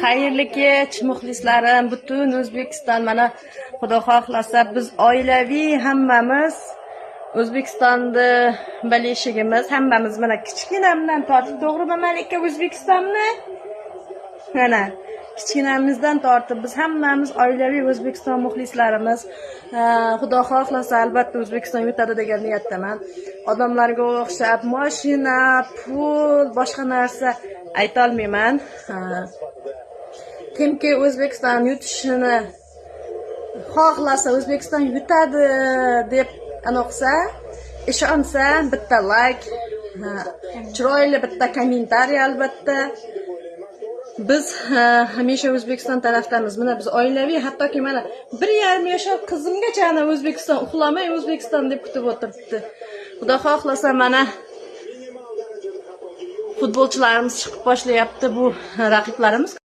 Xayrli kech, muxlislarim, butun O'zbekiston. Mana, Xudo xohlasa, biz oilaviy hammamiz O'zbekistonni болельщик imiz, hammamiz, mana, kichkinamdan tortib, to'g'rimi, Malika, O'zbekistonni? Mana, kichkinamizdan tortib biz hammamiz oilaviy O'zbekiston muxlislarimiz. Xudo xohlasa, albatta O'zbekiston yutadi degan niyatdaman. Odamlarga o'xshab moshina, pul, boshqa narsa aytolmayman. Kimki O'zbekiston yutishini xohlasa, O'zbekiston yutadi deb aniqsa, ishonsa, bitta layk, chiroyli bitta kommentariy albatta. Biz hamisha O'zbekiston tarafdamiz. Mana, biz oilaviy, hattoki mana 1,5 yashar qizimgacha ana O'zbekiston, uxlamay O'zbekiston deb kutib o'tiribdi. Xudo xohlasa, mana, futbolchilarimiz chiqib boshlayapti, bu raqiblarimiz.